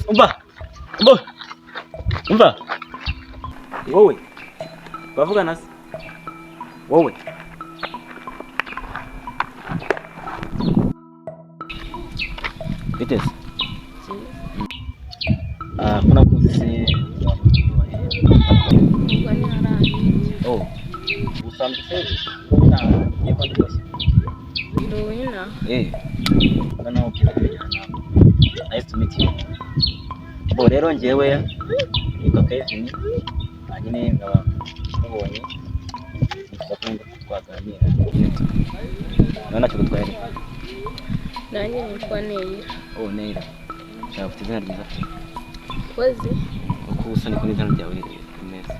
Umva, umva, umva, wowe bavugana se, wowe. Bite se? Ah, ko nakuzi se? Ubwo ni hariya. Oh, usanzwe se ubona ngiye kwa ndikoshye? Ndabona. Eh, noneho byiza kumenyana nawe. Nice to meet you. Bo rero njyewe nitwa Kevin, nyine nkaba mubonye nifuza ko twaganira nyine tu. Nawe ntacyo gutwaye ariko. Nanjye nitwa Neyira. Oh, Neira. Shaka ufite izina ryiza pe. Kozi. Uko usa niko n'izina ryawe rimeze.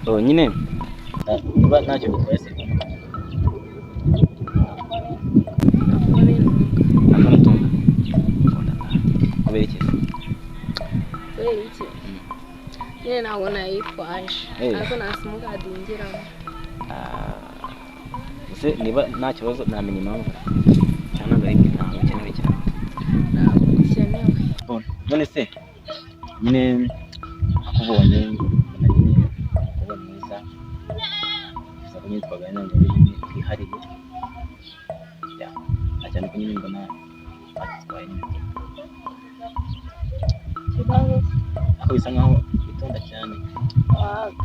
Oh, nyine niba ntacyo gutwaye se Akore ntunga. akamutunga. Kubera iki se? Kubera iki? Nyine ntabwo nayitwaje. Eh. Ariko nta simukadi yinjiramo. Ah, ese niba nta kibazo namenya impamvu cyangwa ntabwo ari ntabwo bikenewe cyane? Ntabwo bikenewe. Bon, none se nyine akubonye mbona nyine umukobwa mwiza, gusa ko nyine twaganira ngo nyine twihariye ya na cyane ko nyine mbona atitwaye nyine. Ikibazo. Ariko bisa nkaho witonda cyane. Waga.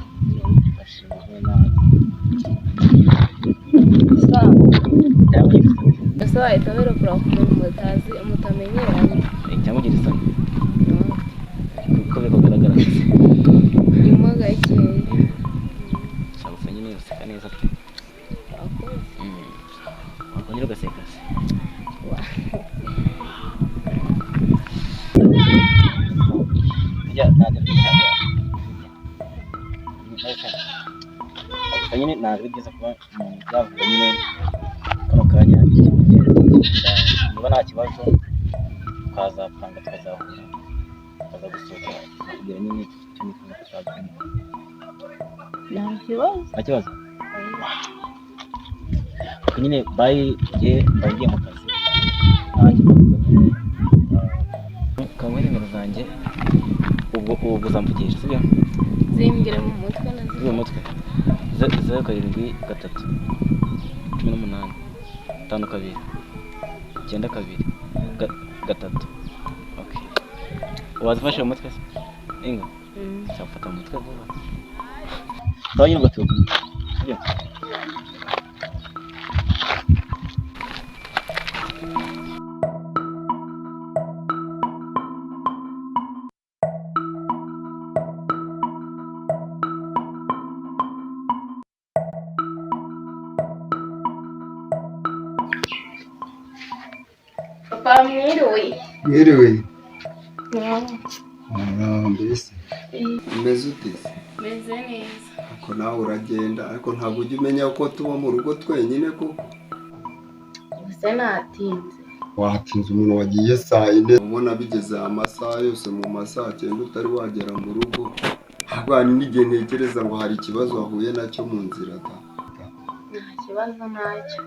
Bashimwe nawe. Sa. Cyangwa ugira isoni? Ese wahita wirekura ku muntu mutazi mutamenyeranye? Eh, cyangwa ugira isoni kuko bikugaragara? Nyuma gakeya. Gusa gusa nyine useka neza pe. Wakoze. Wakongera ugaseka se? Burya nta telefone ufite? Gusa nyine ntabwo ari byiza kuba umuntu yavuga nyine kano kanya niba nta kibazo twazapanga tukazahura tukaza gusohoka kugira nyine icyo nifuza ko twaganira. Nta kibazo. Nta kibazo. Ubwo nyine bayi njye mba ngiye mu kazi, nta kibazo. Ubwo nyine kanguhe nimero zanjye, ubwo ubu uzamvugisha, sibyo? Zimbwire mu mutwe na Ziri mu mutwe: 0 7 3 18 5 2 9 2 3. Okay, wazifashe mu mutwe se ingo? Mm. Cyafata mu mutwe vuba. Sawa nyine, ubwo turi kumwe, sibyo? Papa, mwiriwe. Mwiriwe. Muraho mbese? Umeze ute se? Meze neza. Ariko nawe uragenda, ariko ntabwo ujya umenya ko tuba mu rugo twenyine koko. Gusa natinze. Watinze umuntu wagiye saa 4, ubona bigeze amasaha yose mu ma saa 9 utari wagera mu rugo. Ahubwo hari n'igihe ntekereza ngo hari ikibazo wahuye nacyo mu nzira da. Nta kibazo ntacyo.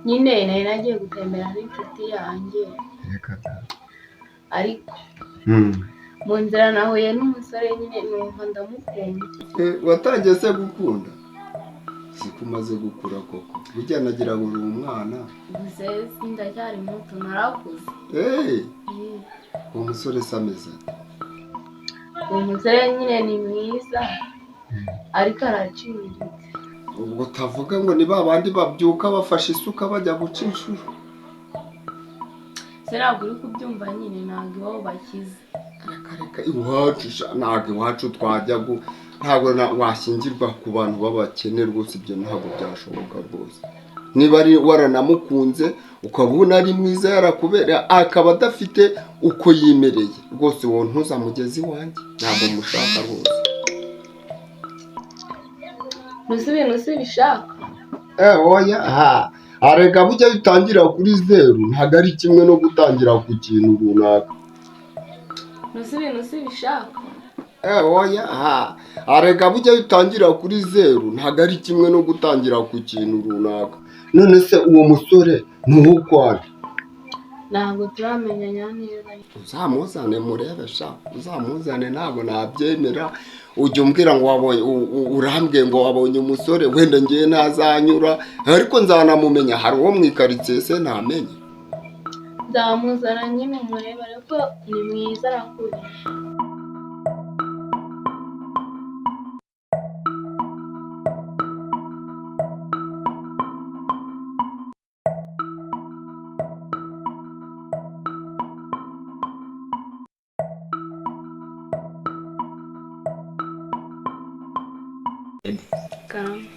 Nyine nari nagiye gutembera n'inshuti yanjye. Reka da. Ariko mu nzira nahuye n'umusore, nyine numva ndamukunda. Eh, watangiye se gukunda? Siko umaze gukura koko, burya nagira ngo uri umwana. Gusa ndacyari muto, narakuze. Eh, Eh, uwo musore se ameze ate? Uwo musore nyine ni mwiza, ariko araciriritse. Ubwo utavuga ngo ni ba bandi babyuka bafashe isuka bajya guca inshuro. Se ntabwo uri kubyumva nyine, ntabwo iwabo bakize. Reka reka, iwacu sha, ntabwo iwacu twajya ntabwo washyingirwa ku bantu b'abakene rwose, ibyo ntabwo byashoboka rwose. Niba ari waranamukunze ukaba ubona ari mwiza yarakubera, akaba adafite uko yimereye rwose, wowe ntuzamugeze iwanjye, ntabwo mushaka rwose. Ntuzi ibintu si bishaka. Eh, oya ha, arega bujya bitangira kuri zeru ntabwo ari kimwe no gutangira ku kintu runaka. Ntuzi ibintu si bishaka. Eh, oya ha, arega bujya bitangira kuri zeru ntabwo ari kimwe no gutangira ku kintu runaka. None se uwo musore ni uwo kwane? Ntabwo turamenyanya neza. Uzamuzane murebe sha, uzamuzane, ntabwo nabyemera. Ujya umbwira ngo wabonye, urambwiye ngo wabonye umusore, wenda ngewe ntazanyura, ariko nzanamumenya. Hari uwo mu ikaritsiye se ntamenye? Nzamuzana nyine murebe, ariko ni mwiza, arakuze. Karame.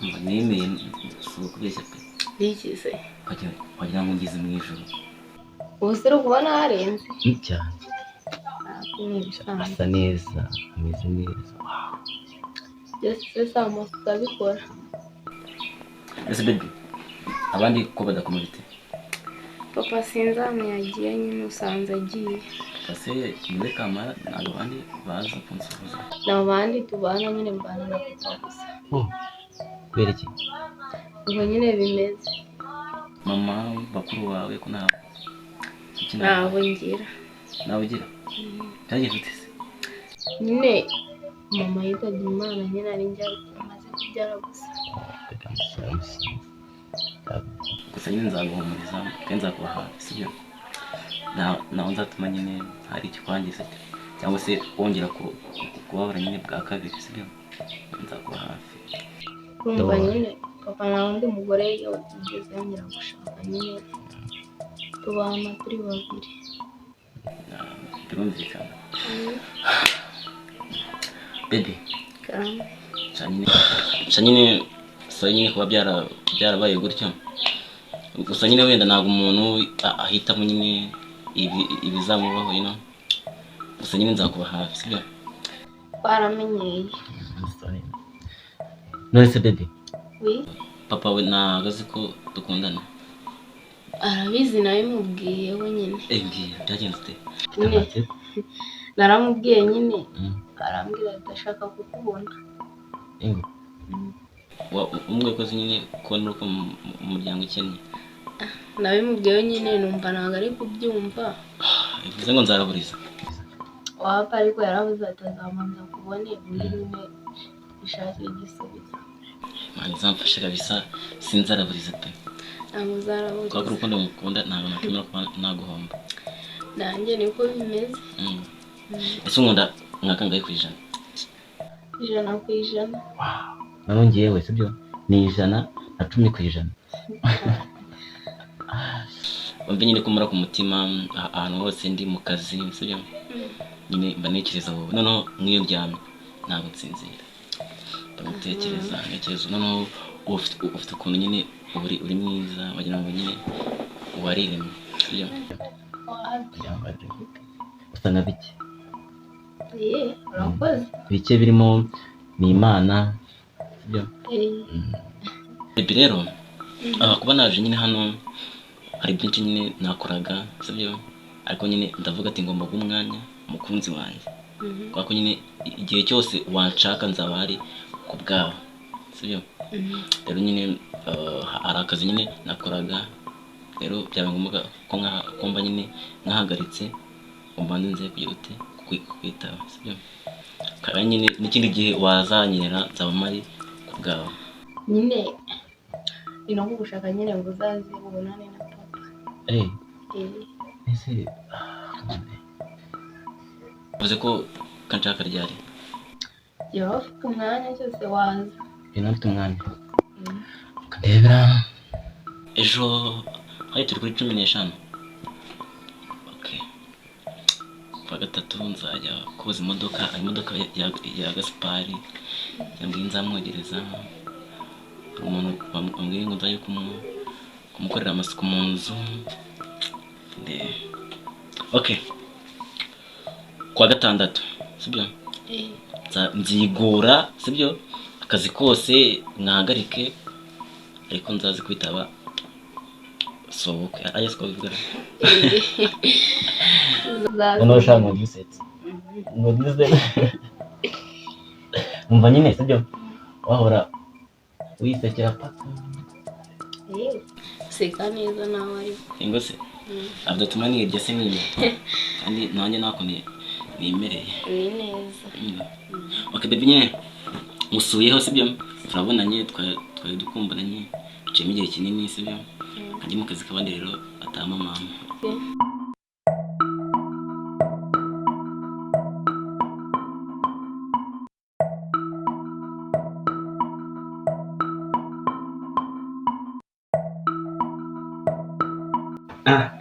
Umva, nemeye, si ukubeshya pe. Bikize. Wagira ngo ngeze mu ijuru. Ubu se uri kubona harenze? Cyane. Ntabwo ni ibisanzwe. Asa neza, ameze neza. Byose se amafoto abikora. Ese baby, abandi ko badakoma bite? Papa sinzi ahantu yagiye nyine, usanze agiye. Ese niwe kamara, ntabwo abandi baza kunsuhuza? Ni abandi tubana nyine, mbana na papa gusa. Oh, kubera iki? Ubwo nyine bimeze. Mama, bakuru bawe ko nta iki? Ntabwo ngira. Nawe ugira? Byagenze ute se? Nyine mama yitabye Imana nyine ari njye amaze kubyara gusa. Gusa nyine nzaguhumuriza kandi nzakuba hafi, sibyo? Naho nzatuma nyine hari ikikwangiza cyangwa se wongera kubabara nyine bwa kabiri, sibyo? Nzakuba hafi. Urumva nyine papa nta wundi mugore yigeze yongera gushaka, nyine tubana turi babiri. Birumvikana baby. Karame. Sha nyine sa nyine kuba byarabaye gutyo gusa nyine, wenda ntabwo umuntu ahitamo nyine ibizamubaho. Gusa nyine nzakuba hafi, sibyo? Twaramenyeye. None se baby, Oui. papa we ntabwo azi ko dukundana? Arabizi, nabimubwiye we nyine. Eh, mbwira, byagenze ute? Nyine naramubwiye nyine, arambwira ati ashaka kukubona. Ingo umwe koze nyine kubona uko umuryango ukennye. Nabimubwiye nyine, numva ntabwo ari kubyumva. Bivuze ngo nzaraburiza. Wapa, ariko yaravuze ati azabanza kubone ubundi nyine ishakire igisubizo. Imana izamfashe kabisa, sinzaraburiza pe. Ntabwo uzaraburiza. Kubera ko urukundo ngukunda ntabwo nakwemera kuba naguhomba. Nanjye niko bimeze. Ese unkunda nka kangahe ku ijana? 100%. Noneho njyewe, sibyo, ni 110%. Wumve nyine ko umara ku mutima, ahantu hose ndi mu kazi, sibyo, nyine mba ntekereza wowe. Noneho nk'iyo ndyamye ntabwo nsinzira, mba ngutekereza, ntekereza. Noneho ufite ukuntu nyine uri mwiza, wagira ngo nyine wariremye, sibyo? Wagira ngo wariremye. Usa nka bike. Ye, urakoze. Bike birimo ni Imana, sibyo? Baby rero, kuba naje nyine hano, hari byinshi nyine nakoraga, sibyo, ariko nyine ndavuga ati ngomba guha umwanya umukunzi wanjye, kubera ko nyine igihe cyose wanshaka nzaba hari ku bwawe, sibyo? Rero nyine hari akazi nyine nakoraga, rero byaba ngombwa ko mba nyine nkahagaritse ngo mbanze nze kugira ute, kukwitaba, sibyo? Kandi nyine n'ikindi gihe wazankenera nzaba mpari ku bwawe. Nyine ni no kugushaka nyine ngo uzaze ubonane na papa. Ese uvuze ko kanshaka ryari? Igihe waba ufite umwanya cyose waza. Njye mfite umwanya. Ndebera ejo hari turi kuri 15. Okay. Kuwa gatatu nzajya koza imodoka, hari imodoka ya Gaspari yambwiye nzamwogereza. Hari umuntu wambwiye ngo nzajye kumukorera amasuku mu nzu. Okay. Kuwa gatandatu, sibyo? Nzigura, sibyo? Akazi kose nkahagarike, ariko nzazi kwitaba sobukwe. Aya siko bivuga. Noneho ushaka ngo ndisetse. Ngo ndisetse. Umva nyine, sibyo? Wahora wisekera paka. Seka neza nawe ariko. Ingo se adatuma nirya se nyine, kandi nanjye ntako nimereye. Ni neza. Ok baby, nyine musuyeho, sibyo? Turabonanye, twari dukumburanye, duciyemo igihe kinini, sibyo? Kajya mu kazi k'abandi rero atama mama.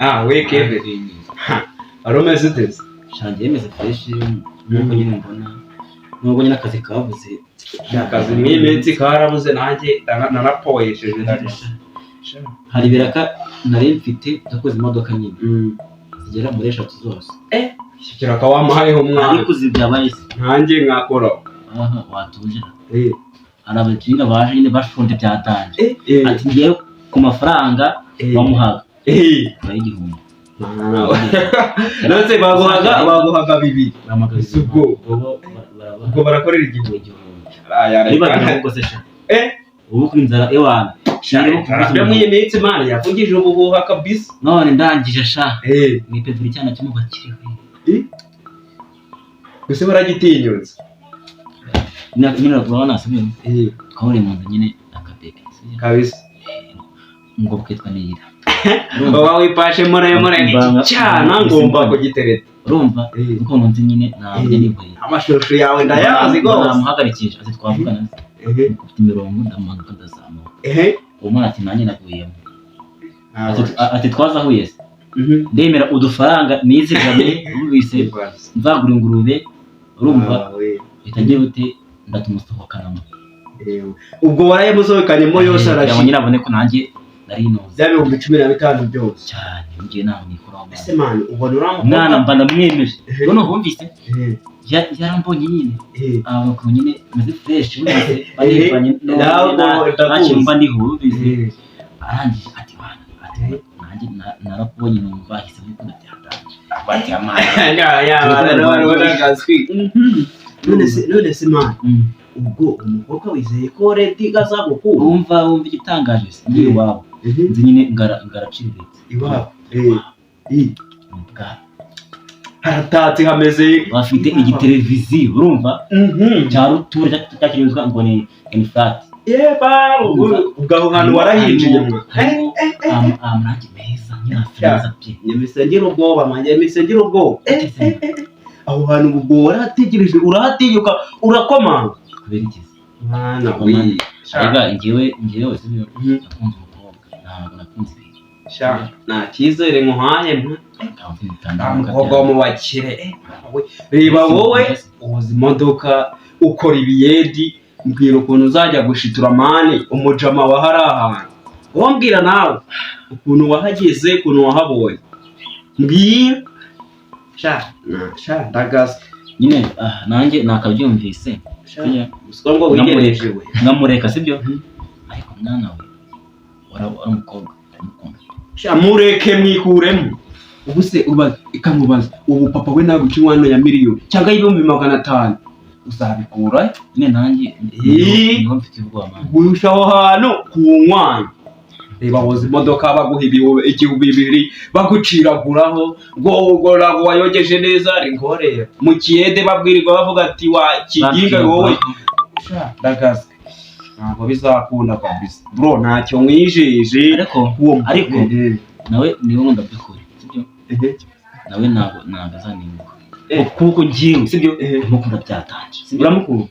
Ah, we Kevin. Wari umeze ute se? Shangiye yemeze fresh nkuko nyine mbona, nubwo nyine akazi kabuze. Akazi mw'iyi minsi karabuze, nanjye narapoyesheje ndagasa. Hari ibiraka nari mfite nakoze imodoka nyine zigera muri eshatu zose. Kiraka wamuhayeho umwana. Ariko uzi byabaye se? Nkanjye nkakora. Aha watuje. Hari abakinga baje nyine bashonje byatanje. Ati ngiye ku mafaranga bamuhaga bari 1000. None baguhaga 2. Bahamagaza. Ubwo. Bo barabaha. Ubwo barakorera 1000. 1000. Aya, niba reka. ntabwo se sha. Ubu ku inzara ewana. Byo mw'iyi minsi man yavugije ubuhuha kabisa. None ndangije sha. Mwipevura icyana cyo mu bakiriwe. Gusa baragitinyutse. Nyine urabona sibyo? Twahuriye mu nzu nyine akabebe, sibyo? Kabisa. Umukobwa witwa Neyira. Uba wipashe muremure cyana ngomba kugitereta. Urumva ukuntu nzi nyine ntabwo nihoreye. Amashusho yawe ndayazi rwose. Namuhagarikije ati twavugana, ufite imirongo, ndamanuka ndazamuka. Uwo mwana ati nanjye naguyemo. Ati twazahuye se, ndemera udufaranga nizigamiye wumvise nzagura ingurube, urumva mpita ngira ute ndatumusohokanamo. Ubwo warayamusohokanyemo yose Kugira ngo arashira. nyine abone ko nanjye nari inoze. Bya 15,000 byose. Cyane ngiye ntawe nikoraho. Ese man ubona uriya mukobwa? Mwana mba ndamwemeje noneho wumvise yarambonye nyine abakuru nyine meze fresh wumvise barivanye Nawe ndakuzi. nta mba ndiho wumvise arangije ati wana ati nanjye narakubonye numva ahise mukunda byatanje ati amana. None se man ubwo umukobwa wizeye ko Lady azagukunda? Wumva igitangaje se ndi iwabo nzi nyine ngaraciriritse. Iwabo Ubwa haratatse hameze. Bafite igiteleviziyo urumva cya rutura cyakirizwa ngo ni flat. Yeba, ubwo aho hantu warahinjiye mwa. Harimo amarangi meza nyine asa neza pe. Nyemise ngira ubwoba man, nyemise ngira ubwoba. Aho hantu ubwo warategereje, urahatinyuka, urakomanga. Kubera iki se? Mwana we. Arega njyewe sibyo, nakunze umukobwa ntabwo nakunze ibintu. Sha, nta cyizere nkuhaye mwa. Umukobwa wo mu bakire. Reba wowe uzi imodoka, ukora ibiyedi, mbwira ukuntu uzajya gushitura mani umujama wa hari ahantu. Wowe mbwira nawe ukuntu wahageze, ukuntu wahabonye. Mbwira. Sha, sha ndagaze. Nyine nanjye nakabyumvise. Sha, uswa ngo wigereje we. Nkamureka sibyo? Ariko mwana we wari umukobwa ndamukunda. Sha mureke mwikuremo. Ubu se uba ikamubaza ubu papa we naguca inkwano ya miliyoni cyangwa 500,000 uzabikura? Nyine nanjye niho mfite ubwoba mwana. Guhisha aho hantu ku nkwano. Reba woza imodoka baguha 2000 baguciraguraho ngo ntabwo wayogeje neza rigorera mu kiyede babwirirwa bavuga ati wa kiginga wowe. Sha ndagazwe ntabwo bizakunda kabisa bro, ntacyo mwijeje. Ariko nawe niwe nkunda by'ukuri sibyo? Nawe ntabwo azanibuka kuko ngiwe sibyo ndamukunda byatanje sibyo? Uramukunda?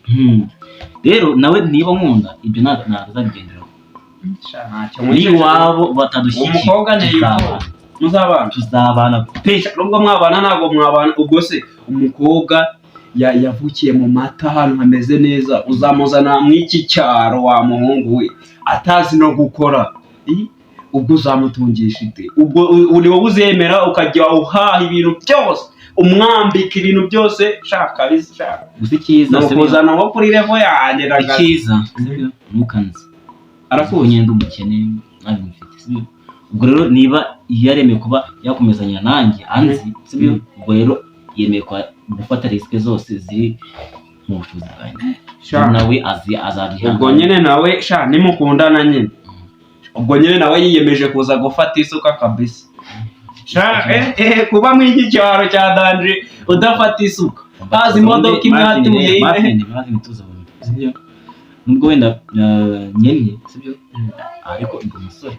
Rero nawe niba nkunda ibyo ntabwo azabigenderaho. N'iwabo batadushyigikira. Umukobwa ni muzabana. Tuzabana pe, nubwo mwabana ntabwo mwabana. Ubwo se umukobwa yavukiye mu mata ahantu hameze neza, uzamuzana mw'iki cyaro wa muhungu we atazi no gukora, ubwo uzamutungisha ite? Ubwo uri wowe uzemera ukajya uhaha ibintu byose, umwambika ibintu byose, shaka shaka. Gusa icyiza ni ukuzana nko kuri level yanjye. Icyiza ntukanze arakuye ndi umukene ntabwo mfite sibyo? Ubwo rero niba yaremeye kuba yakomezanya nanjye anzi sibyo? Ubwo rero yemeye gufata risike zose ziri mu bushobozi bwanjye, nawe azi azabyihangana. Ubwo nyine nawe sha nimukundana nyine Ubwo nyine nawe yiyemeje kuza gufata isuka kabisa. Sha, kuba mu iki cyaro cya danje udafata isuka, haza imodoka imwe hatuye. Marvin, Marvin, tuza wumve, sibyo? Nubwo wenda nyennye, sibyo, ariko ndi umusore.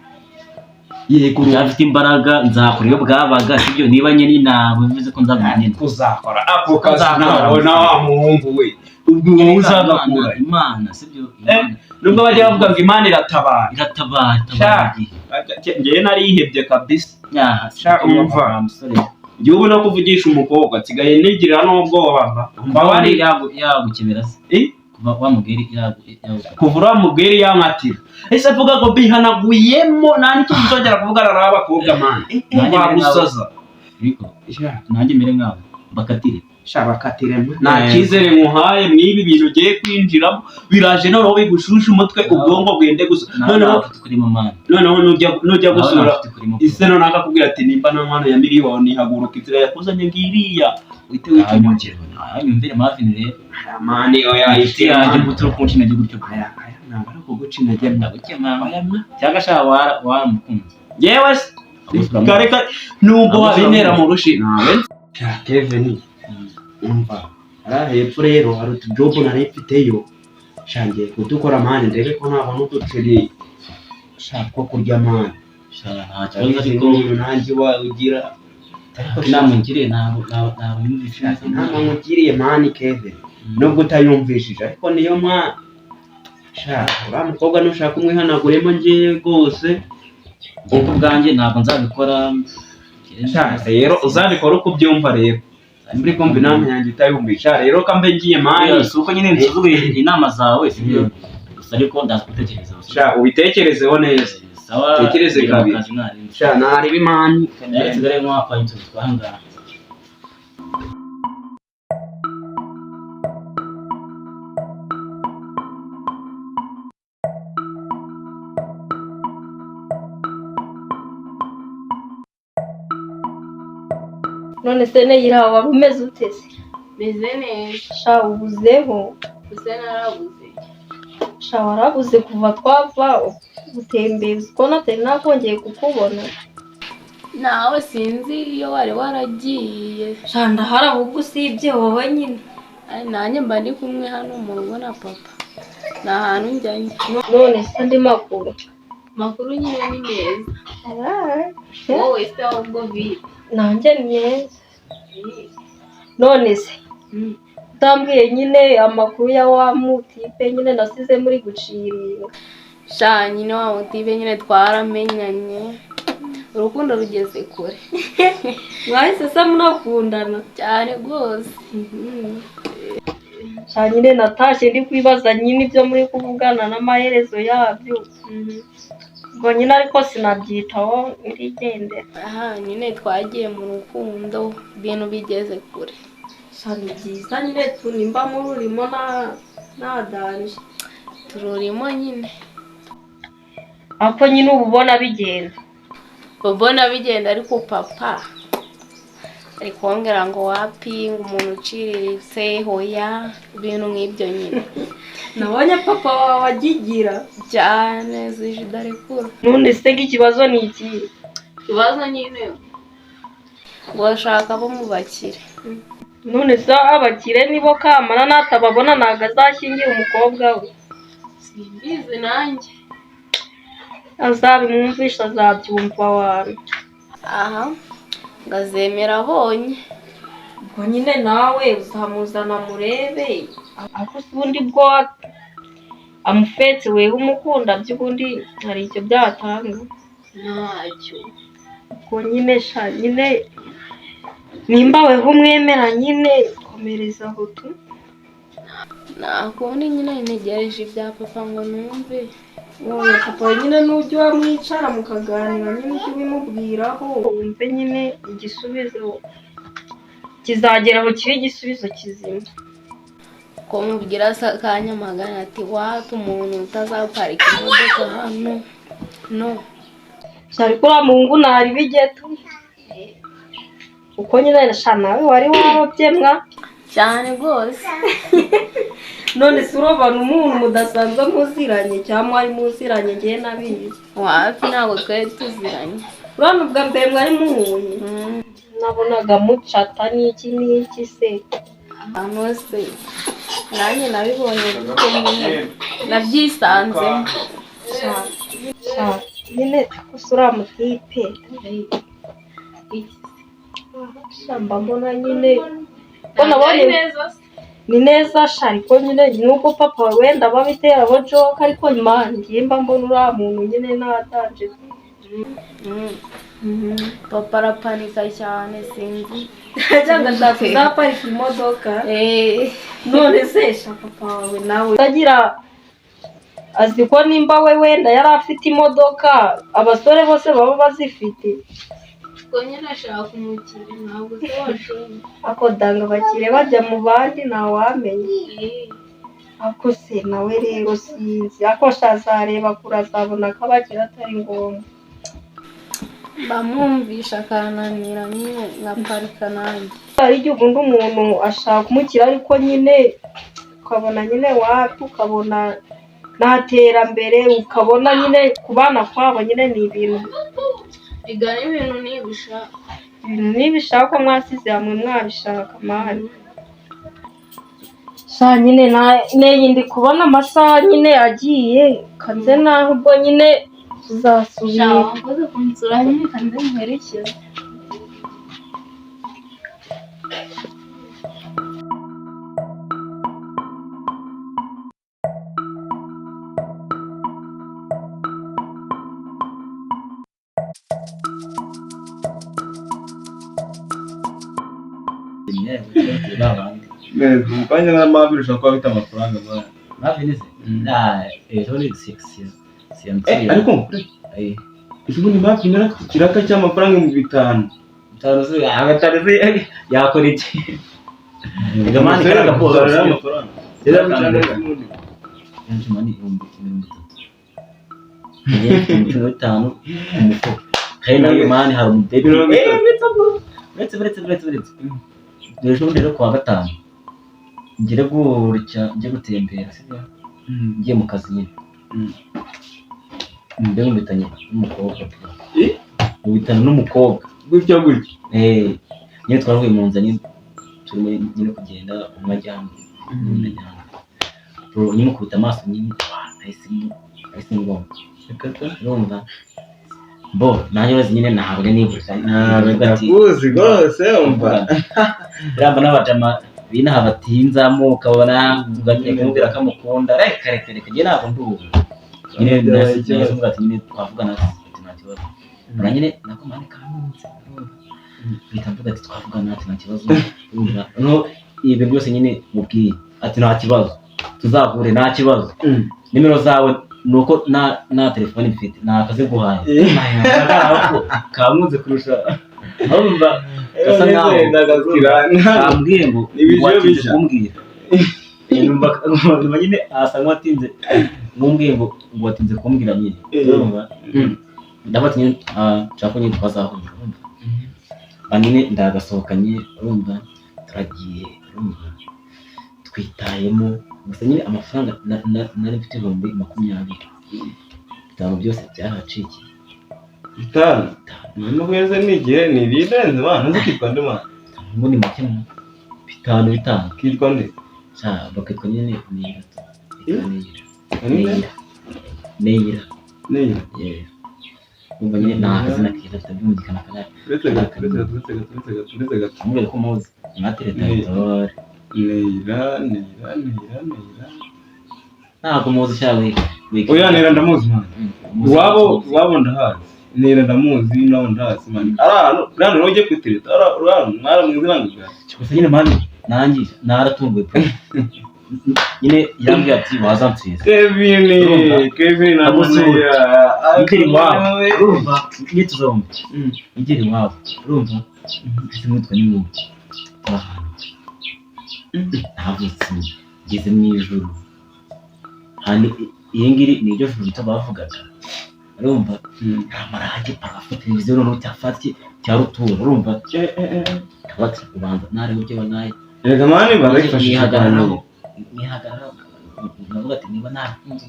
Yego. Afite imbaraga, nzakora iyo bwabaga, sibyo? Niba nyennye ntabwo bivuze ko nzaba nyennye. Kuzakora ako kazi. Uzakora. Nawe na wa muhungu we, ubwo wowe uzagakura? Imana, sibyo? Imana. Nubwo bajya bavuga ngo Imana iratabara. Iratabara, itabara igihe. Njyewe narihebye kabisa. Yaha. Sha, umva. Musore. Njyewe ubu no kuvugisha umukobwa nsigaye nigira n'ubwoba mba Mbabarira, yagukebera se? Eh? Kuva wamubwira yagu Kuva uriya mubwira yankatira, ese avuga ngo bihanaguyemo, nta n'ikintu nzongera kuvugana n'abakobwa man. Nanjye mbere Wagusaza. Ariko nanjye mere nkawe, bakatire. Sha, bakatire nta cyizere nkuhaye mw'ibi bintu ugiye kwinjiramo. Biraje noneho bigushushe umutwe, ubwonko bwende gusa noneho. Nawe kurimo man. Noneho nujya gusura Kurimo. Ise noneho akakubwira ati nimba nta nkwano ya miliyoni, haguruka, inzira yakuzanye ngiriya, uhite wicomokera. Nyumvire Marvin rero. Man, oya. Inshuti yanjye, gutura kunshi intege gutyo? Aya aya ntabwo ari ukuguca intege. Ndagukema. Oya mwa. Cyangwa sha waramukunze? Yewe se kare kare, nubwo wabintera mu rushi nawe. Kevin, umva, hariya hepfo rero hari utujobu nari mfiteyo. Sha, ngiye kudukora man, ndebe ko nabona uduceri sha two kurya man. Sha, nta kibazo, ariko Ariko nanjye wa ugira. Ariko inama ungiriye ntabwo nyumvise neza. Inama nkugiriye man, Kevin, nubwo utayumvishije, ariko niyo mwa sha, uriya mukobwa nushaka umwihanaguremo, ngiye rwose. Njye ku bwanjye ntabwo nzabikora. Sha, rero uzabikora uko ubyumva. Rero muri kumva inama yanjye utayumvisha, rero kambe ngiye man. Si uko nyine nsuzuguye inama zawe, sibyo? Gusa ariko ndaza gutekereza. Sha, ubitekerezeho neza. Sawa. Tekereze Ngira mu kabiri. kazi narindi. Sha, nareba man. Nawe nsigare nk'uwakwaye utuzu twahangaha. None se Neyira, wari umeze ute se? Meze neza. Sha, ubuzeho. Gusa narabuze. Sha, warabuze kuva twava gutembeza, uko natari nakongeye kukubona. Nawe sinzi iyo wari waragiye. Sha, ndahari, ahubwo usibye wowe nyine. Ay, nanjye mba ndi kumwe hano mu rugo na papa, nta hantu njya njya. None se andi makuru? Makuru nyine ni meza. Wowe se ahubwo bite? Nanjye ni meza. None se utambwiye nyine amakuru ya wa mutipe nyine nasize muri guciringa? Sha, nyine wa mutibe nyine twaramenyanye, urukundo rugeze kure. Mwahise se munakundana? Cyane rwose. Sha, nyine natashye ndi kwibaza nyine ibyo muri kuvugana n'amaherezo yabyo. Ubwo nyine ariko sinabyitaho, ndigendera. Aha nyine twagiye mu rukundo, ibintu bigeze kure. Sha, ni byiza nyine, tunimba mururimo na nadanje. Tururimo nyine. Ariko nyine uba ubona bigenda? Ubona bigenda, ariko papa ari kumbwira ngo wapi, ngo umuntu uciriritse hoya, ibintu nk'ibyo nyine. Nabonye papa wawe agigira. Cyane, zije idarekura. None se ikibazo ni ikihe? Ikibazo nyine ngo bashaka abo mu bakire. None se abakire nibo kamara, natababona ntabwo azashyingira umukobwa we? Simbizi nanjye. Azabimwumvisha, azabyumva wawe. Aha ngo azemera abonye. Ubwo nyine nawe uzamuzana murebe, ariko se ubundi bwo amufetse wewe umukunda by'ubundi hari icyo byatanga? Ntacyo. Ubwo nyine sha, nyine nimba weho umwemera nyine, komereza aho tu. Nta kundi nyine, ntegereje ibya papa ngo numve. Wowe papa nyine nujya wamwicara mukaganira nyine, ujye ubimubwiraho wumve nyine igisubizo kizagera aho kiba igisubizo kizima. Ko mubwira se akanyamagana ati wapi, umuntu utazaparika imodoka hano no. Ariko uriya muhungu ntari bigeto, uko nyine sha nawe wari warobye mwa. Cyane rwose. None se urobana umuntu mudasanzwe muziranye cyangwa mwari muziranye? Ngewe nabizi. Wapi, ntabwo twari tuziranye. Urabona ubwa mbere mwari muhuye, nabonaga mucata n'iki n'iki se. Ahantu hose nanjye nabibonye kuko nyine nabyisanzemo. Sha, sha, nyine gusa uriya mutipe, sha, mba mbona nyine ko nabonye ni neza sha, ariko nyine nuko papa wenda babitera abo joke, ariko man, ngiye mba mbona uriya muntu nyine natanje. Papa arapanika cyane, sinzi. Cyangwa ashaka kuzaparika imodoka. Eh. None se sha, papa wawe nawe utagira azi ko nimba we wenda yari afite imodoka, abasore bose baba bazifite. Ubwo nyine ashaka umukire, ntabwo se washobora. Ako danga abakire bajya mu bandi, ntawamenya. Ako se nawe rero sinzi, ako sha azareba kure, azabona ko abakire atari ngombwa. Bamwumvisha akananira nyine, nkaparika nanjye. Hari igihe ubundi umuntu ashaka umukire, ariko nyine ukabona nyine wapi, ukabona nta terambere, ukabona nyine kubana kwabo nyine ni ibintu Igana ibintu ntibishaka. Ibintu nibishaka mwasize hamwe mwabishaka man. Sha, nyine neye ndi kubona amasaha nyine agiye kanze, naho ubwo nyine tuzasubira. Wakoze kunsura nyine, kanze muherekeze. Neza mu kanya na Marvin ushobora kuba afite amafaranga man. Marvin se? Na ejo ni six. Eh, ariko ejo bundi Marvin yari afite ikiraka cy'amafaranga 5000. Bitanu se, agatanu se yakora iki? Reka man, kariya gaporo. Uzarira amafaranga. Rero Cyangwa akantu ubundi. Benshi man, 30,000. Njye mfite 15 mu mufuka. Kandi nawe man hari umudebe. 30. Uretse uretse uretse uretse. Dore ejo bundi rero kuwa gatanu. Ngire gutya njye gutembera, sibyo? Ngiye mu kazi nyine. Mbe nkubitanye n'umukobwa. Eh? Nkubitana n'umukobwa. Gutya gutya. Eh, nyine twarahuye mu nzira nyine, turimo nyine kugenda, umwe ajya hano, undi ajya hano. Bro, nyine mukubita amaso nyine, wah, nahise ngomba. Urumva? Bo, nanjye urazi nyine ntabwo nibutse. Ntabwo ndakuzi rwose, umva. Biramba n'abajama binaha batinzamo, ukabona ugagiye kumubwira ko amukunda, reka reka reka, njye ntabwo ndi ubu. Nyine Byabaye nahise ikibazo. mvuga ati nyine twavugana, ati nta kibazo. Mbona nyine nako man kankunze, urumva? Mpita mvuga ati twavugana, ati nta kibazo, urumva? Noneho ibintu byose nyine mubwiye, ati nta kibazo, tuzahure nta kibazo. Nimero zawe ni uko nta telefone mfite, nta kaziguhaye. Kankunze kurusha, urumva, gasa nkaho kambwiye ngo Ni ibiryo watinze bishya. kumbwira. Numva nyine asa nk'uwatinze nkumbwiye ngo watinze kumbwira nyine. Urumva, ndavuga ati nyine nshaka ko nyine twazahura, urumva. Ba nyine ndagasohokanye, urumva, turagiye, urumva, twitayemo gusa nyine amafaranga nari mfite 20,000 byose byaracikiye. 5 makumyabiri ni igihe ni ibirenze man, uzi kitwa nde man? Ngo ni make mu bitanu bitanu. Kitwa nde? Sha, bakitwa nyine Neyira. Neyira. Neyira. Neyira. Neyira. Yeah. Umva nyine ni akazina keza, bifite byumvikana kana. Uretse gato, uretse gato, uretse gato, uretse gato, uretse gato. Mubwire ko muzi mwatereta. Neyira. Tore. Neyira, Neyira, Neyira, Neyira. Ntabwo muzi sha we. Oya, Neyira ndamuzi man. Iwabo ndahazi. Neyira ndamuzi, nabo ndahazi man. Ari ahantu, uriya hantu ugiye kwitereta, uriya hantu mwaramwize ntabwo. Gusa nyine man, nanjye naratunguwe pe. Nyine yambwiye ati wazansubiza. Kevin, Kevin na Amusura. Neyira. Ngera iwabo. Urumva, nyine tuzombi. Ngera iwabo. Urumva? Mfite umutwe n'inkuba. Ahantu. Navutse ngeze mu ijuru. Handi iyi ngiri ni iryo juru rito bavugaga. Urumva? Amarangi, parafo, televiziyo noneho cyafatiye cya rutura. Urumva? Bati ubanza nareba ibyo naye. Erega man, barayifashije Nihagararaho, cyane. nihagararaho navuga ati niba nakunze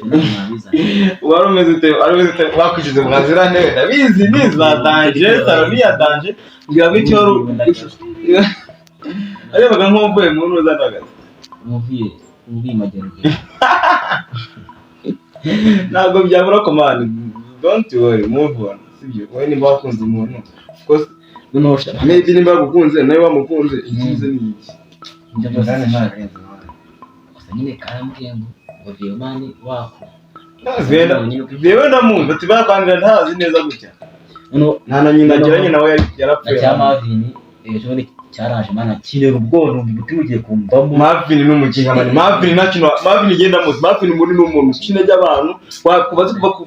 umuntu nabizana. Wari umeze ute? Wari umeze ute? Bakwishize mu nzira ntebe, ndabizi ni za danger, saro ni iya danger. Mbwira ngo icyo wari arebaga nk'uvuye mu ntuza ndagaze. Umuvuye Mageragere. Ntabwo byabura ko, man, don't worry, move on, sibyo? Wowe nimba wakunze umuntu, of course, Noneho ushaka maybe nimba yagukunze nawe wamukunze, icyiza ni iki? Ibyo byose. Ndani ntarenze, man. Gusa nyine karambwiye ngo viyo man wako. Yewe, ndamuzi ati bakwandira ntazi neza gutya. Noneho Nta na nyina agira, nyina we na yarapfuye. cya Marvin ejo bundi cyaraje, mana, kinera ubwoba, numva umutima ugiye kumvamo. Marvin ni umukinga, man. Marvin nta kintu. Marvin igenda muzi. Marvin muri ni umuntu uca intege abantu.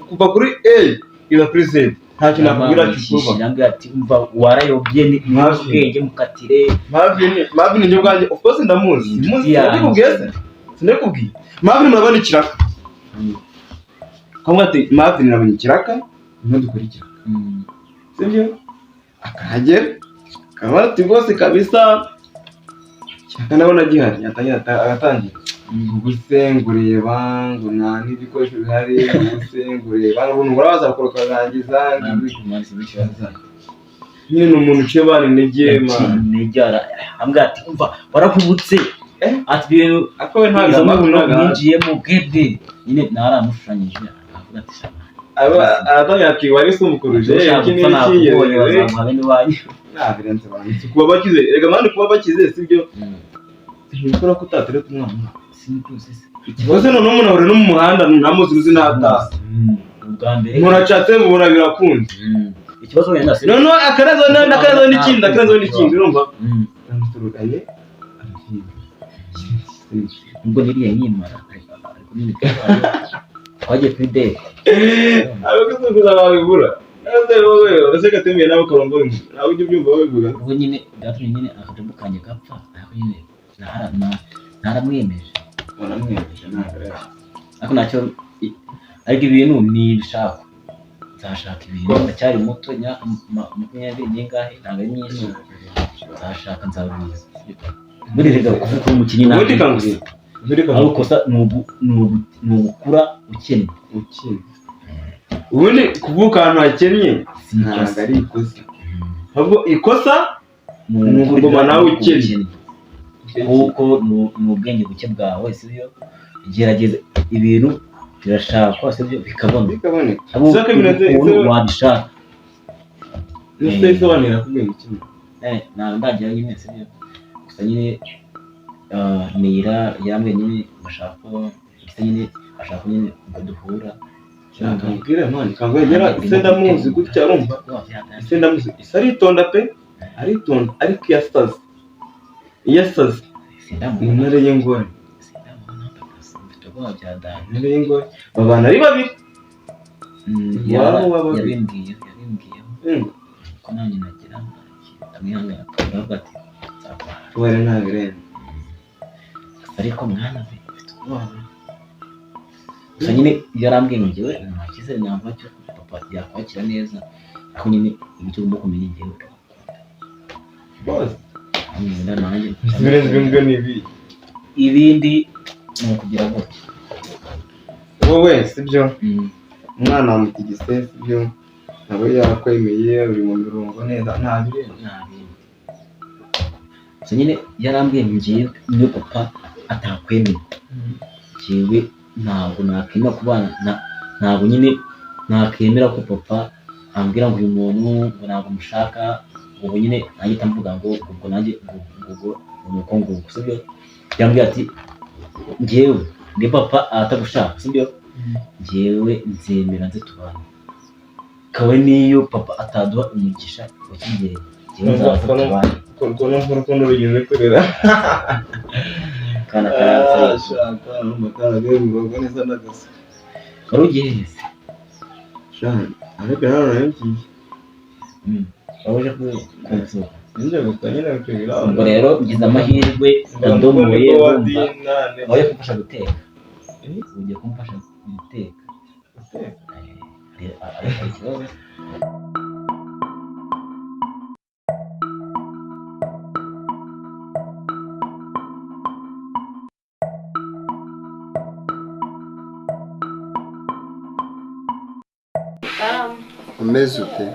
Kuva kuri A kugeza kuri Z, nta kintu nakubwira kikuba. Yambwira ati umva, warayobye, ni Marvin. ubwenge mukatire. Marvin njye ubwanjye, of course, ndamuzi. Inshuti Muzi. yanjye. Sinabikubwiye se? Sinabikubwiye? Marvin murabona ikiraka. Kavuga ati Marvin nabonye ikiraka, niho dukora ikiraka. Sibyo? Akahagera akaba ati rwose kabisa ikiraka ndabona gihari, yatangira agatangira ngo ubuse ngo ureba ngo nta n'ibikoresho bihari, ngo ubuse ngo ureba ngo ubuntu urabaza ukarangiza ngo nyine ni umuntu uciye abana intege, man. Intege ambwira ati umva, warahubutse. Ati ibintu Ariko we ntabwo izo ntabwo mpapuro ntabwo ninjiyemo bwebwe nyine naramushushanyije, aravuga ati shaka aba aratangira ati wari usumukuruje ushaka iki gupfa n'iki. nakubonye, bazamuha bene wanyu. Nta birenze abantu si kuba bakize. Rega man, kuba bakize sibyo ntibikora ko utatereta umwana. Sinikuzi se. Ikibazo noneho umuntu ahurira no mu muhanda ntamuzi, uzi n'ataha. Ubwa mbere Umuntu acatse mubona birakunze. Ikibazo wenda se Noneho akarezo n'akarezo n'ikindi, akarezo n'ikindi, urumva aramuturuganye arabyina. Ubwo niriye nkimara, ariko nyine twagiye kuri date. Abakuzunguza babibura. Ese wowe ese gatemeye nawe ukarongora umuntu, nawe ujya ubyumva babivuga? Ubwo nyine byatumye nyine akajabu kanjye gapfa, ariko nyine naramwemeje. Waramwemeje, ntabwo rero. Ariko ntacyo, ariko ibintu ni ibishakwa, nzashaka ibintu, ndacyari muto, imyaka 20 n'ingahe ntabwo ari myinshi, nzashaka, nzabiza muri rega kuvuga uri umukinnyi ntabwo Ubundi ari kangura ikosa. Ubundi Aho kangura. ikosa ni ugukura ukennye. Ukennye. Ubundi kuvuka ahantu hakennye Si ntabwo ikosa. ari ikosa, ahubwo ikosa Ni ni ukuguma nawe ukennye. Kuko ni ubwenge buke bwawe, sibyo? Gerageza, ibintu birashakwa, sibyo? Bikabona. Bikaboneka. Abo Saka binoze. ukuntu wabishaka. Ese isobanura kubwira kimwe? Ntabwo ndagira nyine, sibyo? Gusa nyine Neyira yambwiye nyine bashaka ko ndetse nyine ashaka nyine ngo duhura. Kambwira, man, kambwira ise ndamuzi gutya, urumva? Ise ndamuzi, ise aritonda pe, aritonda, ariko iyo asaze, iyo asaze ni intare y'ingore. Sindamubona papa, mfite ubwoba bya dani. Intare y'ingore, babana ari babiri. Iwabo waba babiri. Yabimbwiyeho ko nanjye nagira ndamwihangana, ndavuga ati nzakora. Kubera nta birenze. Ariko mwana we, mfite ubwoba. Gusa nyine yarambwiye ngo njyewe nta cyizere ntabwo cyo papa yakwakira neza, ariko nyine icyo ugomba kumenya, njyewe ndagukunda. Bose Nkunda nanjye. ibirenze ibyo ngibyo ni ibi. Ibindi ni ukugira gutya. Wowe sibyo? Umwana wamutigise, sibyo? Nawe yakwemeye, uri mu mirongo neza, nta birenze. Nta bindi. Gusa nyine yarambwiye ngo njyewe niyo papa atakwemera, njyewe ntabwo nakemera kubana ntabwo nyine nakemera ko papa ambwira ngo uyu muntu ngo ntabwo mushaka. Ubwo nyine nanjye mvuga ngo ubwo nanjye ngo ubwo ni uko nguko, sibyo? Yambwiye ati njyewe ni papa atagushaka, sibyo? Njyewe nzemera nze tubane, kawe niyo papa ataduha umugisha wa kigeli, njyewe nzaza tubane. Ukuntu urukundo rugeze kurera. Kana karanze. Shaka numva karagiye bikorwa neza n'agasa. Wari ugiye he se? Shaka, ariko nawe naragiye. Wari uje kunsura? Ninjye gusa nyine kugira. Ubwo rero ngize amahirwe ndadomoye, ndumva waje kumfasha guteka. Ugiye kumfasha guteka. Hari ikibazo? Salama. Umeze ute?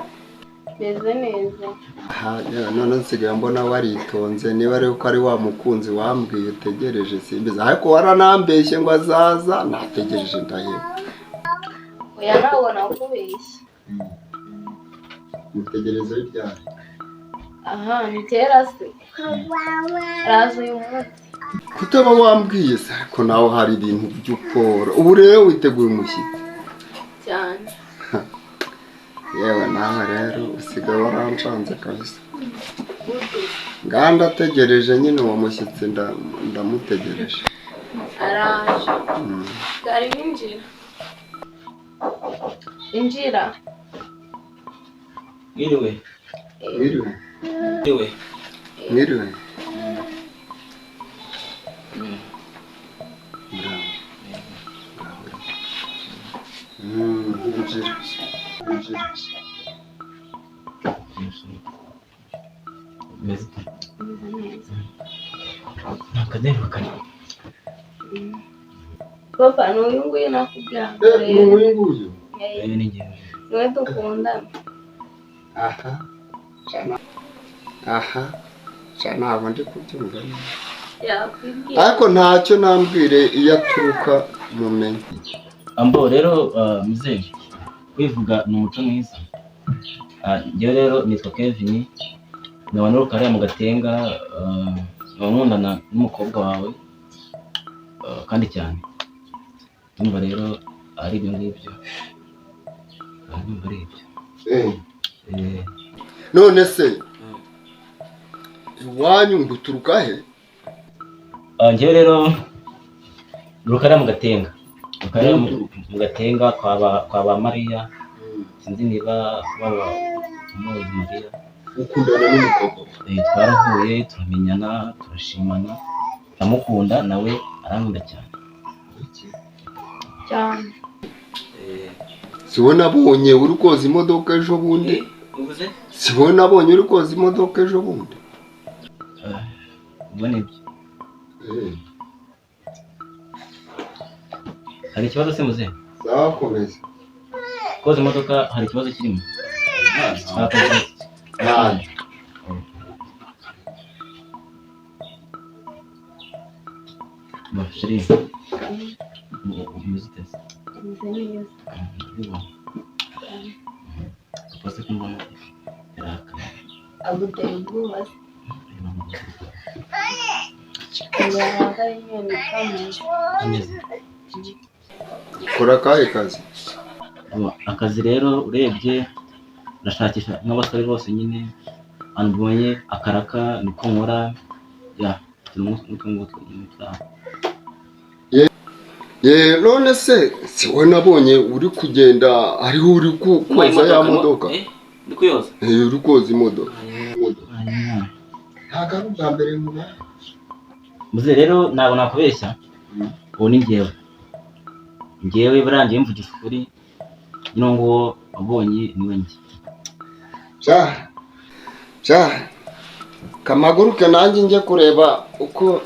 Meze neza. Aha, none nsigaye mbona waritonze, niba ari uko ari wa mukunzi wambwiye utegereje simbizi, ariko waranambeshye ngo azaza, nategereje ndaheba. Oya ntabwo nakubeshye. Mutegereze ryari? Aha, ni kera se. Araza uyu munsi. Kutaba wambwiye se, ariko nawe hari ibintu by'ukora. Ubu rero witeguye umushyitsi. Cyane. Yewe nawe rero usigaye waranshanze kabisa. Nganda ategereje nyine uwo mushyitsi ndamutegereje. Araje. Gari binjira. Injira. Mwiriwe. Mwiriwe. Mwiriwe. Mwiriwe. Injira. Injira. Meze nakaderukana. Papa ni uyu nguyu nakubwira. Ni uyu nguyu? Ni njyewe. Niwe dukundana. Aha. Aha. Ntabwo ndi kubyumva. Yakwibwira. Ariko ntacyo nambwire iyo aturuka mumenye. Ambo rero mzee, kwivuga ni umuco mwiza. Njyewe rero nitwa Kevin, nkaba nturuka hariya mu Gatenga, nkaba nkundana n'umukobwa wawe kandi cyane. Ndumva rero ari ibyo ngibyo. Ndumva ari ibyo. None se iwanyu ngo uturuka he? Njyewe rero nturuka hariya mu Gatenga. Mu Gatenga kwa ba Mariya. Sinzi niba waba umuzi Mariya. Ukundana n'umukobwa? Twarahuye turamenyana turashimana, ndamukunda nawe arankunda cyane. Cyane. Si wowe nabonye uri koza imodoka ejo bundi? Si wowe nabonye uri koza imodoka ejo bundi? Ubwo nibyo. Hari ikibazo se muzehe? Sawa komeza. Koza imodoka hari ikibazo kirimo? Nta. Chérie, umeze ute? Meze neza. Papa se kumbona yarakaye. Aguteye ubwoba se? Yarakaye nyine kameze. Ameze. Ukora akahe kazi? Akazi rero urebye ndashakisha nk'abasore bose nyine, ahantu mbonye akaraka niko nkora, ya None se si wowe nabonye uri kugenda ariho uri koza ya modoka? Ndi kuyoza. Uri koza imodoka. Ntabwo ari ubwa mbere nkubonye. Muze rero ntabwo nakubeshya, ubu ni njyewe. Njyewe burangiye mvugisha ukuri, n'uwo wabonye niwe njye. Ja, kamaguruke nanjye njye kureba uko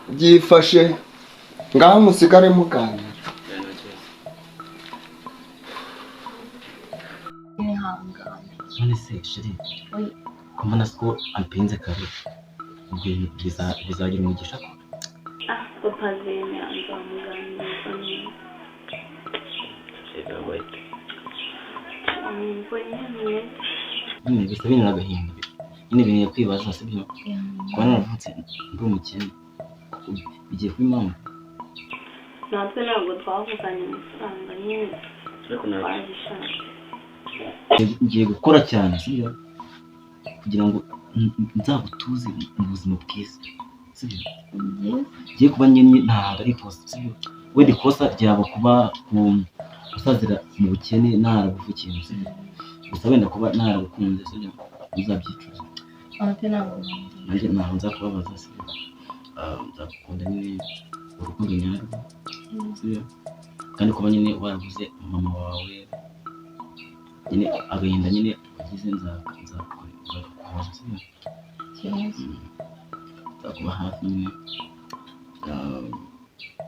byifashe, ngaho musigare muganira. None se chérie, ko mbona ko ampinze kare, ubwo bizagira umugisha ko? Papa azemera nzamuganiriza neza. Nyine bisa bintera agahinda, nyine binteye kwibaza sibyo? Kuba naravutse ndi umukene bigiye kuba impamvu. Natwe ntabwo twavuganye amafaranga nyine twabishatse. Ngiye gukora cyane sibyo? Kugira ngo nzagutuze mu buzima bwiza sibyo? Ngiye kuba nyine ntabwo ari ikosa sibyo? Wenda ikosa ryaba kuba gusazira mu bukene ntarabuvukiye sibyo? Gusa wenda kuba ntaragukunze sibyo? Uzabyicuza. Nanjye ntabwo nzakubabaza sibyo? Nzagukunda nyine urukundo nyarwo sibyo? Kandi kuba nyine warabuze mama wawe nyine agahinda nyine wagize nzakuhoza sibyo? Nzakuba hafi nyine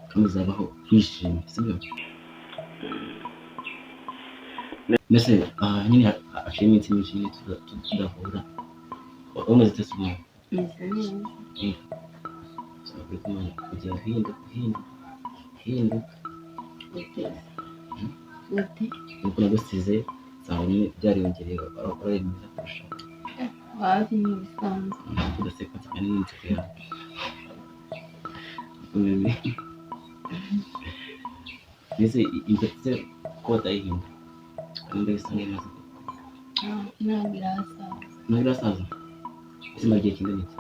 kandi uzabaho wishimye sibyo? Mbese nyine haciye iminsi myinshi nyine tudahura. Wamaze ute se mwana? Meze neza. Uri kumana kugera uhinduka uhinduka uhinduka. Ute? Ute? Nuko nagusize nsanga nyine byariyongereye warabaye mwiza kurushaho. Wapi ni ibisanzwe. Udaseka nseka n'inseko yawe. Umeze. Mbese imisatsi ko batayihinda nimba bisa nk'imaze Ntabwo irasaza. ntabwo irasaza. Ese imara igihe kingana iki?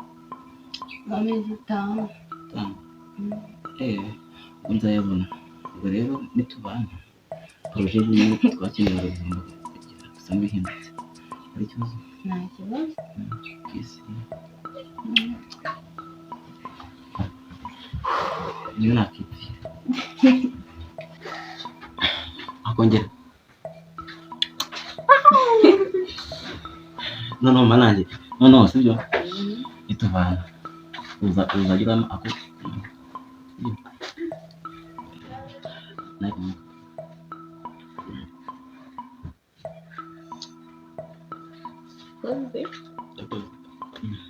Amezi 5. 5. Ubwo nzayabona. Ubwo rero nitubana poroje nyine twakeneraga igomba kugira gusa n'ibihindutse. Hari ikibazo? Nta kibazo. Kisi. Niyo nakipfira. Akongera. Noneho manange. Noneho sibyo? Nitubana. Uzagira ako.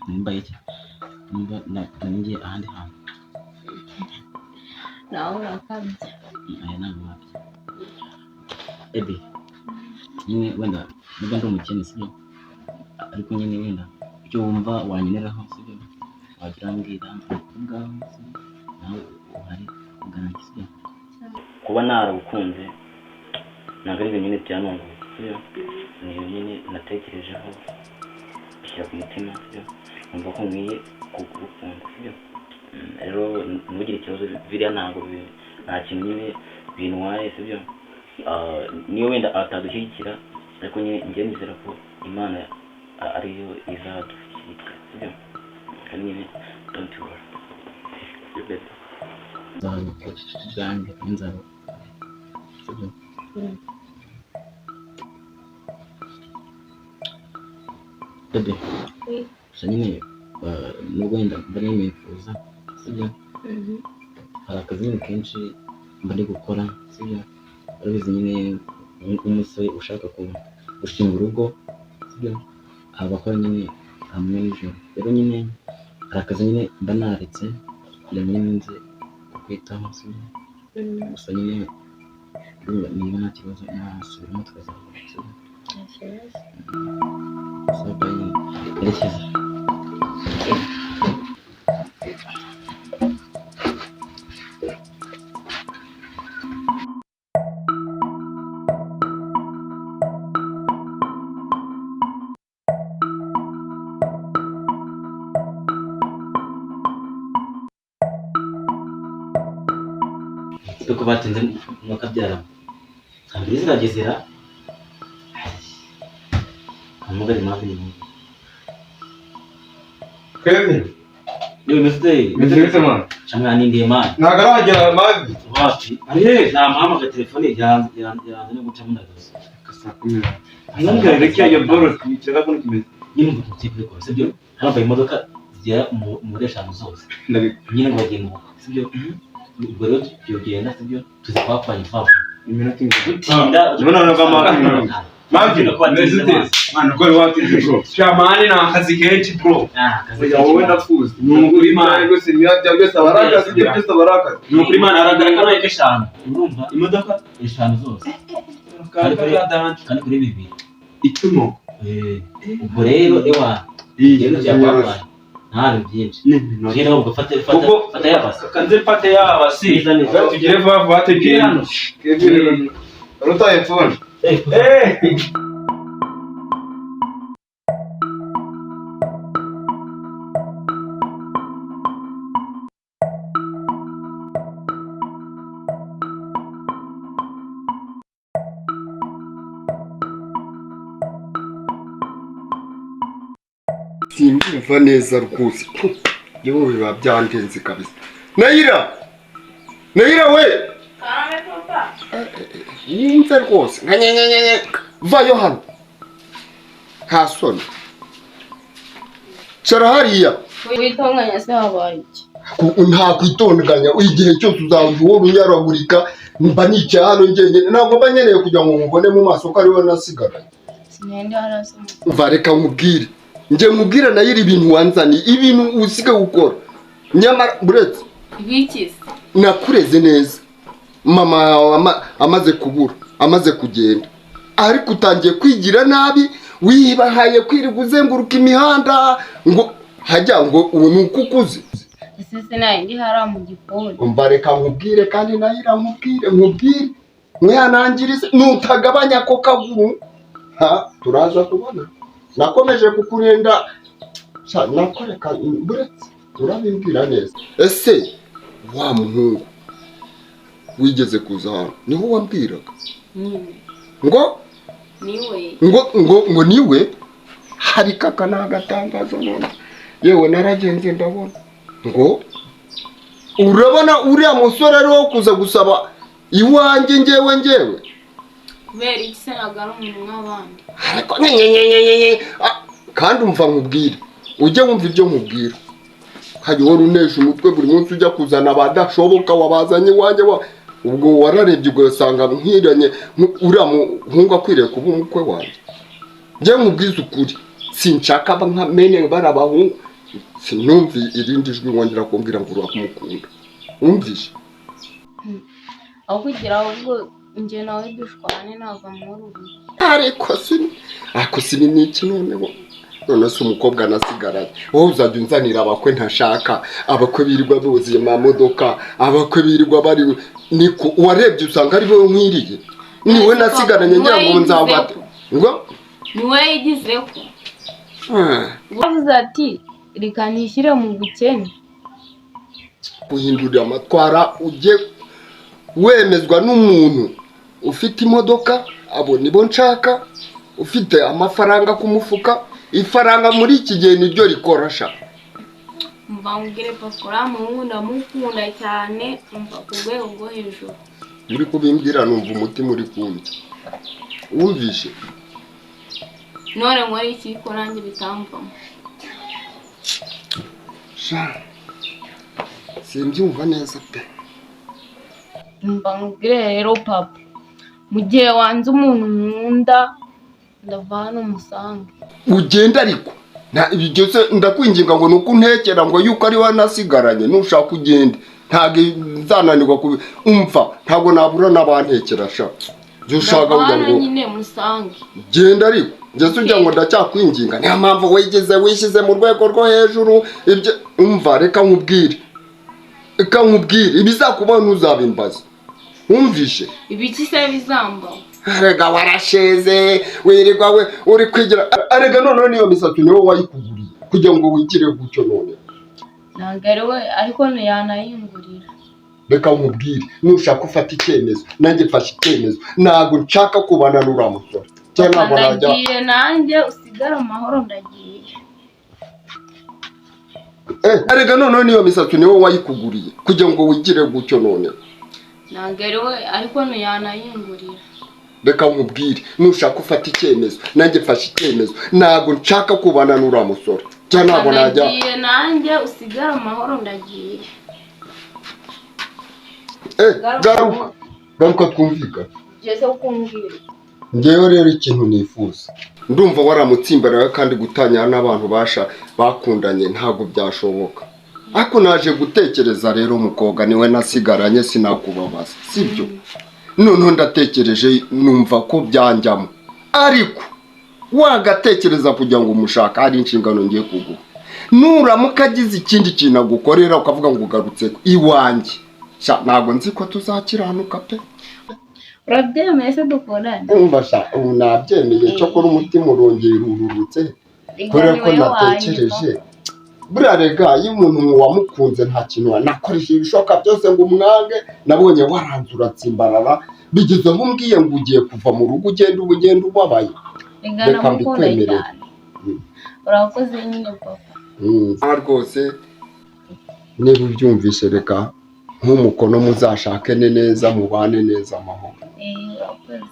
Nimba iki? Nimba ngiye ahandi hantu. Nawe urakabye. Aya ntabwo wabye. Ebi, nyine wenda nubwo ndi umukene sibyo? Ariko nyine wenda icyo wumva wankeneraho sibyo? Wagira mbwira ubwawe sibyo? Nawe uhari ubwanjye sibyo? Kuba naragukunze ntabwo ari ibintu nyine byanunguye sibyo? Ni ibintu nyine natekerejeho bishyira ku mutima sibyo? Numva ko nkwiye kugukunda sibyo? Rero ntugire ikibazo biriya ntabwo nta kintu nyine bintwaye sibyo? Niyo wenda atadushyigikira ariko nyine njye nizera ko Imana ariyo izadushyigikira sibyo? Kandi nyine don't worry. You better. Nzabikora nzaba sibyo? Bebe, gusa nyine nubwo wenda mba nemeye kuza sibyo? Hari akazi nyine kenshi mba ndi gukora sibyo? Urabizi nyine umusore ushaka gushinga urugo sibyo? Abakora nyine hamwe nijoro. Rero nyine hari akazi nyine mba naretse kugira ngo nyine nze kukwitaho sibyo? Gusa nyine niba nta kibazo nasubiramo tukazakora sibyo? Nta kibazo. Gusa nyine erekeza. Kuko batinze mwakabyara saa 2 ziragezera amugari mavi ni Kevin. Yo mfite Meze man. Shamwa nindiye man. Ntabwo arahagera mavi. Wapi? Ari he? Namuhamagaye telefone yanze no gucamo ndagaza. Kasa 10. Nambwira reka iyo boro ikiraga kuno kimeze. Nyine ngo tugiye kubikora sibyo? Harambaye imodoka zigera muri 5 zose. Nyine ngo bagiye mu sibyo? Ubwo rero tugenda sibyo? Tuzikwapanye vuba. Iminota ibiri. Gutinda. None va mavi. Mavi meze ute? Mwana ko watinze bro. Shamani ni akazi kenshi bro. Oya wowe ndakuzi. Ni ukuri Imana rwose imyanya byose abarakazi ibyo byose abarakazi. Ni ukuri Imana haragaragara 5. Urumva imodoka 5 zose. Kandi kuri 2. Icumu. Ubwo rero ewa. Rero byakwapanye. Nta byinshi. Rero ubwo fata fata yabasi. Kanze fate yabasi. Tugire vuba vuba tugende. Kevin rutaye phone. Simbyumva neza rwose. Yewe biba byandenze kabisa. Nayira! Nayira we! Yumve rwose. Nkanyenyenyenye. Vayo hano. Nta soni. Cara hariya. Witonganya se habaye iki? Nta kwitonganya. Igihe cyose uzaba uhora unyaragurika. Mba nicaye hano njyenyine, ntabwo mba nkeneye kugira ngo nkubone mu maso ko ariwe nasigaranye. Sinende haraza. Umva, reka nkubwire, njye nkubwire nayo iri ibintu wanzaniye, ibintu usigaye ukora, nyamara buretse. Ibikize. Nakureze neza, mama wawe amaze kubura, amaze kugenda, ariko utangiye kwigira nabi, wibahaye kwirirwa uzenguruka imihanda ngo hajya ngo ubu ni uko ukuze. Ese sinari hariya mu gikoni? Umva, reka nkubwire, kandi nayo irankubwire, nkubwire mwihanangirize, nutagabanya ako kaguru ha turaza kubona. Nakomeje kukurinda. Sha, nakoreka buretse urabimbwira neza. Ese wa muhungu wigeze kuza hano niho wambwiraga? Nyine. Ngo? Niwe. Ngo niwe hari kaka n'agatangazo none. Yewe, naragenze ndabona ngo urabona uriya musore ari wo kuza gusaba iwanjye ngewe. Kubera iki se ntabwo ari umuntu nk'abandi? Ariko nyenyenyenyenye. Ah, kandi umva nkubwire, ujye wumva ibyo nkubwira. Hajya uhora unesha umutwe buri munsi ujya kuzana abadashoboka wabazanye iwanjye wa ubwo wararebye ugasanga nkwiranye uriya muhungu akwiriye kuba umukwe wanjye? Njye nkubwize ukuri, sinshaka nka mene bari abahungu. Sinumvi irindi jwi wongera kumbwira ngo urakumukunda, wumvishe? Aho kugira ahubwo njye nawe dushwane, nava muri uru. Ariko si ni iki noneho? None se umukobwa nasigaranye, wowe uzajya unzanira abakwe ntashaka, abakwe birirwa buzuye amamodoka, abakwe birirwa bari niko warebye usanga ari wowe nkwiriye, niwe nasigaranye ngira ngo nzabate ngo Niwe yigizeho. Ah, Bavuze ati reka nishyire mu bukene. Guhindurira amatwara, ujye wemezwa n'umuntu ufite imodoka, abo nibo nshaka, ufite amafaranga ku mufuka. Ifaranga muri iki gihe niryo rikora sha. Mva nkubwire papa, uriya muhungu ndamukunda cyane, umva, ku rwego rwo hejuru. Uri kubimbwira numva umutima uri kundya, wumvishe? None nkora iki ko nanjye bitamvamo? Sha, simbyumva neza pe. Mva nkubwire rero papa, mu gihe wanze umuntu nkunda, ndava hano musange. Ugenda, ariko nta ibyo se ndakwinginga ngo nuko untekera ngo yuko ari we nasigaranye. Nushaka ugende, ntabwo nzananirwa kubi. Umva, ntabwo nabura n'abantekera sha, ibyo ushaka Ndava kugira hano ngo nyine musange. Genda, ariko ngeze ujya ngo ndacyakwinginga, niyo mpamvu wigize wishyize mu rwego rwo hejuru. Ibyo umva, reka nkubwire, ibizakubaho ntuzabimbaze, wumvishe? Ibiki se bizambaho? Erega warasheze, wirirwa we uri kwigira. Erega noneho niyo misatsi niwe wayikuguriye kugira ngo wigire gutyo none. Ntabwo ari we, ariko yanayingurira. Reka nkubwire, nushaka ufata icyemezo, nanjye mfashe icyemezo, ntabwo nshaka kubana n'uriya musore cyangwa ntabwo najya. Ndagiye nanjye, usigare amahoro, ndagiye. Erega noneho niyo misatsi niwe wayikuguriye kugira ngo wigire gutyo none. Ntabwo ari we, ariko yanayingurira. Reka nkubwire, nushaka ufata icyemezo, nanjye mfashe icyemezo, ntabwo nshaka kubana n'uriya musore cyangwa ntabwo najya. Ndagiye nanjye, usigare amahoro, ndagiye. Garuka, garuka twumvikane. Ugeze kumbwira. Ngewe rero ikintu nifuza, ndumva waramutsimbaraye, kandi gutanyana n'abantu basha bakundanye ntabwo byashoboka. Ariko naje gutekereza rero, umukobwa niwe nasigaranye, sinakubabaza, sibyo? Noneho ndatekereje numva ko byanjyamo, ariko wagatekereza kugira ngo umushaka, hari inshingano ngiye kuguha. Nuramuka agize ikindi kintu agukorera ukavuga ngo ugarutse iwanjye, sha, ntabwo nzi ko tuzakiranuka pe. Urabyemeye se dukundane? Umva sha, ubu nabyemeye, cyokora umutima urongera ururutse kubera ko natekereje. Buriya rega iyo umuntu wamukunze nta kintu nakoresheje ibishoboka byose ngo umwange, nabonye waranze uratsimbarara, bigeze aho umbwiye ngo ugiye kuva mu rugo, ugenda uba ugenda ubabaye. Reka Reka ndamukunda mbikwemerere. cyane. Urakoze nyine papa. Ah, rwose niba ubyumvishe, reka nk'umukono muzashakane neza, mubane neza amahoro. Urakoze.